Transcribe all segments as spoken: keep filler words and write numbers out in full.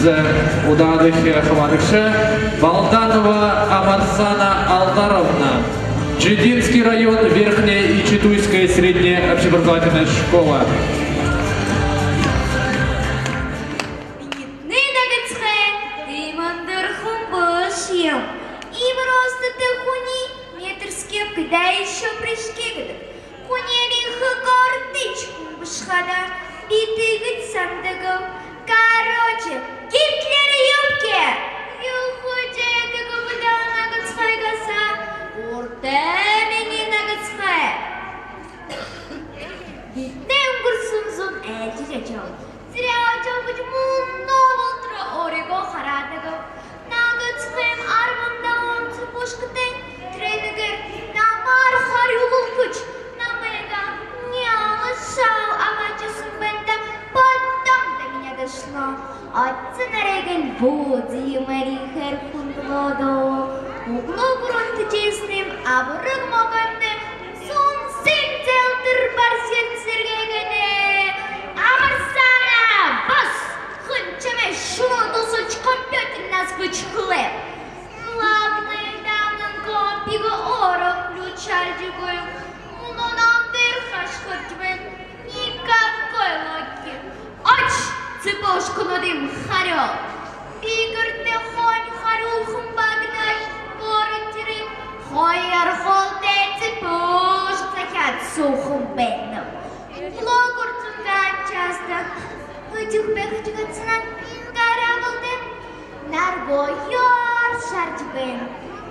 Удаадахи хабаадагша Балданова Амарсана Алдаровна, Джидинский район, Верхняя Ичитуйская средняя общеобразовательная школа. Минии нагасхай тиимэ үндэр хүн бэшэ юм. Иимэ росттой хүниие метр с кепкой, да ещё в прыжке гэдэг. Хүнэй эрьехэ гордыч хүн бэшэ хадаа би тиигэжэ һанадагби. Короче, Гитлер в юбке! Юу хөөрэжэ байдаг бэ даа нагасхайгаа? Ууртай минии нагасхай. Бидэнэй үнгэрһэн зун айлшалжа ябаа. Зря ябааб гэжэ мүнөө болотор өөрыгөө хараадагби. Нагасхайм арбан долоон цыпушкатай. Тэрэнэйгээр намайе харюулхаш, намайе няалашаал абаашаһан байна даа. Потом до меня дошло. Отсо нарегэн буузи мэрихэр хүндэлөөд, углу гүрэнтэ жэсэм абараг могоймнай сунсын зэлдэр барсир сэргээгэнэ. Амарсана, бос! Хэншье шууд досоож компьютер наһа бэшэхэ лэ. Главное, данан компигээ өөрөө включалжагүй. Мүнөө намда хашхаржа байна. Никакой логики. Ошо, цыпушкануудыем харюул. Би гэртээ хонин харюулхам багтаа, бори тэрэ хоёр холотой цыпушка захяад һуухан байнаб. Блогер зундаа часто үдэх бэхжэ гээшэ һанаад, гараа болдом. Наргы ёоршоржо байна.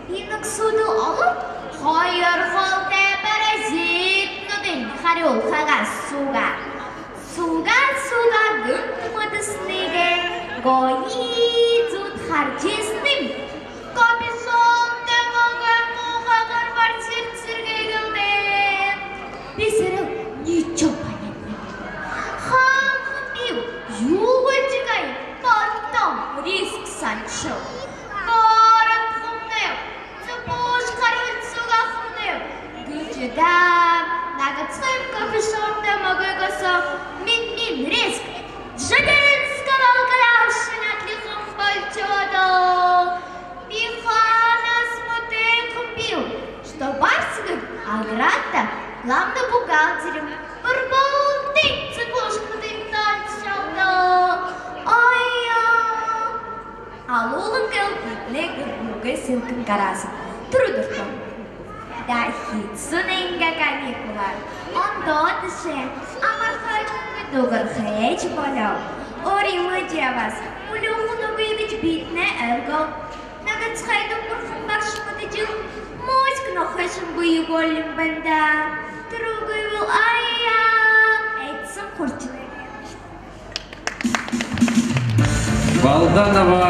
Би нэгэ һүүдэл олоод, хоёр холотой паразитнуудые харюулхагаа һуугаа. Һуугаа, һуугаа, гэнтэ мэдэһэнэйнгээ гоё зүүдэ хаража һуунаб. Капюшонтой могой муухайгаар барсир сэргээгэл даа. Би сэрэл ничего понять не могу. Хаанахи би юу болжо байгааб, потом резко һанашооб. Город хүмнай цыпушка харюулсагаа хүмнай гэжэ даа. Нагасхайм капюшонтой могойгоосо минии резко жиденска волгаралшан адлихан болошоо даа. Би хаанаһаа мэдэхэб, что барсадай оградада главный бухгалтерым бурбултын цыпушкануудые тальшалдаа. Ой-ё! Алуулан гэлдэнэ гэр бүлэгээ сэлгэн гараһан. Түрүү дуртам. Дахин һүнэнгөө каникулаар ондоо тээшээ амархай хүнгэн дуугархайшье болёо. Өөрын мэдэжэ ябаһан үлүү хүнүүд үгы гэжэ бидэнэй ойлгооб. Нагасхайда бурхан багша мэдэжэл, муушаг нохойшни бии болоһон байна даа. Түрүүгүйбэл аяа эдсэн хурчилаа. Балданова